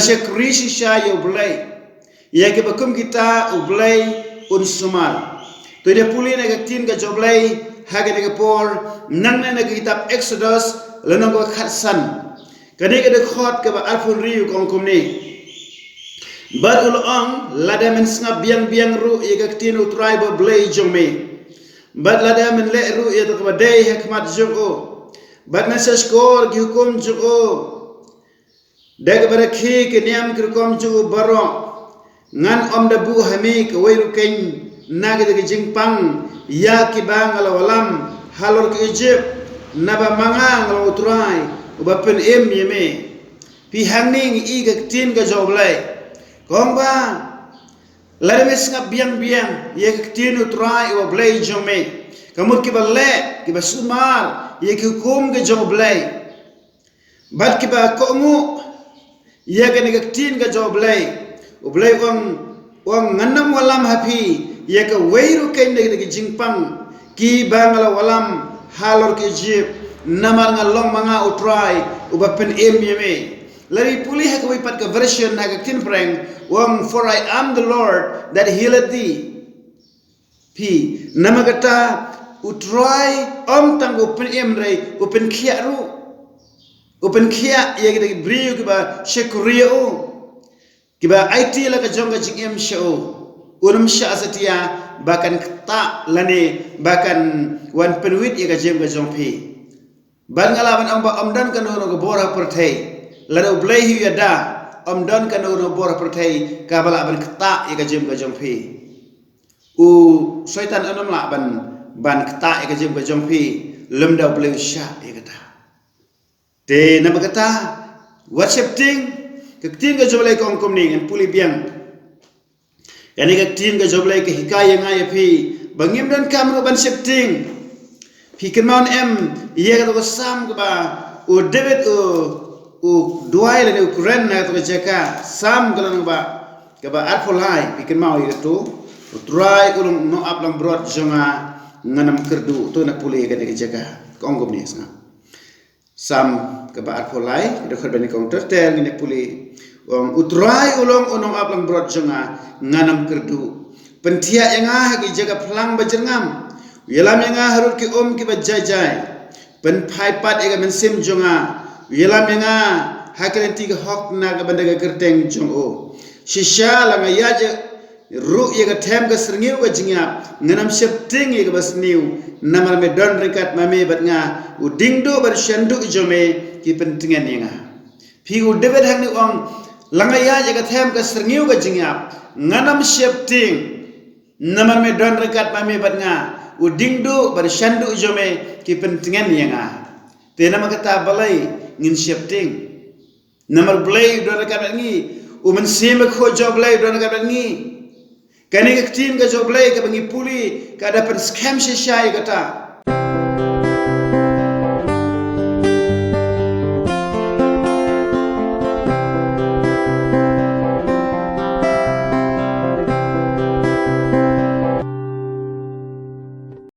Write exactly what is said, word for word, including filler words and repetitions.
Shakri shisha ïa U Blei. Ïa kiba kum kita U Blei un sumar. To ïa pule na ka ktien ka jong U Blei ha kane ka por, nangne na ka kitab Exodus lynnong kaba khatsan. Kane ka dkhot kaba arphew hynriew ka ong kumne. Bad u la ong, lada men sngap biang biang ruh ïa ka ktien U Trai ba Blei jong me. Bad lada men leh ruh ïa kata kaba dei ha khmat jong u. Bad men sa shkor ki hukum jong u. Da kaba rakhe ki niam ki rukom jong u baroh. Ngan ym da buh ha me kawei ruh keiñ na kita ki jingpang ïa kiba nga la wallam halor ki Ijipt, naba ma nga nga long U Trai uba pynim ïa me. Phi, hangne ngi i ka ktien ka jong U Blei. Ka ong ba lada me sngap biang biang ïa ka ktien U Trai uba Blei jong me, ka mut kiba leh, kiba sumar ïa ki hukum ka jong U Blei, bad kiba kohnguh ïa kane ka ktien ka jong U Blei. U Blei u ong, u ong, ngan ym wallam ha phi ïa kawei ruh keiñ na kita ki jingpang kiba nga la wallam halor ki Ijipt, namar nga long ma nga U Trai uba pynim ïa me. Lada phi pule ha kawei pat ka version ha ka ktien Phareng, u ong, "For I am the Lord that healeth thee." Phi, namar kata U Trai ym tang u pynim hynrei u pynkhiah ruh. U pynkhiah ïa kita ki briew kiba shakri ïa u, kiba aiti la ka jong ka jingim sha u. Un ym shah satia ba kan ktah lane ba kan wan pynwit ïa ka jingim ka jong phi. Bad nga lah ban ong ba ym don kano kano ka bor ha pyrthei, lada U Blei hi u ïada, ym don kano kano ka bor ha pyrthei kaba lah ban ktah ïa ka jingim ka jong phi. U Soitan un ym lah ban, ban ktah ïa ka jingim ka jong phi lymda U Blei u shah ïa kata. Te namar kata, wat sheptieng, ka ktien ka jong U Blei ka ong kumne, ngan pule biang. Kane ka ktien ka jong U Blei ka hikai ïa nga ïa phi ba ngim donkam ruh ban sheptieng. Phi kynmaw ne em ïa kato ka Salm kaba u David u, u duwai lane u kren na kato ka jaka? Salm ka lynnong ba, kaba arphew lai, phi kynmaw ïa kato? U Trai u long u nongaplangbrot jong nga, ngan ym kyrduh. To ngin pule ïa kane ka jaka. Ka ong kumne, sngap. Salm kaba arphew lai, ka dkhot ba nyngkong ter ter, ngin ïa pule. U ong, U Trai u long u nongaplangbrot jong nga, ngan ym kyrduh. Pynthiah ïa nga ha ki jaka phlang ba jyrngam. U ïalam ïa nga harud ki um kiba jai jai. Pynphai pat ïa ka mynsiem jong nga. U ïalam ïa nga ha ka lynti ka hok na ka bynta ka kyrteng jong u. Shisha la nga ïaid ruh ïa ka them ka syrngiew ka jingïap, ngan ym sheptieng ïa kaba sniew, namar me don ryngkat ma me bad nga. U diengduh bad u shanduh jong me ki pyntngen ïa nga. Phi, u David hangne u ong, la nga ïaid ïa ka them ka syrngiew ka jingïap, ngan ym sheptieng, namar me don ryngkat ma me bad nga. U diengduh bad u shanduh jong me ki pyntngen ïa nga. Te namar kata balei ngin sheptieng? Namar U Blei u don ryngkat bad ngi. U Mynsiem Bakhuid jong U Blei u don ryngkat bad ngi. Kane ka ktien ka jong U Blei kaba ngi pule ka da pynskhem shisha ïa kata.